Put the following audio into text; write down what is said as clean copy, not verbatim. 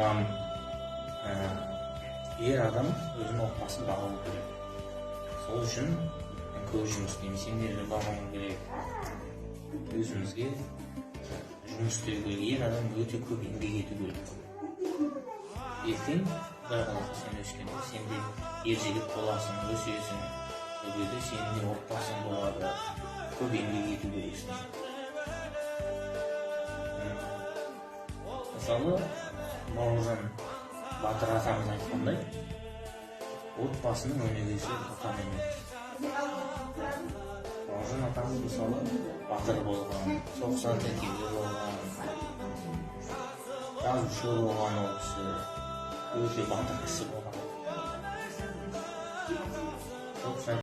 Балам, ер адам өзінің отбасын бағу керек. Сол үшін мен көп жұмыс істеймін, сендер де бағуың керек. Өзімізге жұмыс істеу керек. Ер адам өте көп еңбек ету керек. Ертең, Құдай қаласа, сен өскенде сен де ер жігіт боласың, өсесің. Сол кезде сенің де отбасың болады, көп еңбек ету керексің. Мысалы, Бауыржан батыр атамыз айтқандай, отбасының өнегесі отан емес. Бауыржан атамыз, мысалы, батыр болған, соғыс ардагері болған, жазушы болған. Ол кісі өте батыр кісі болған.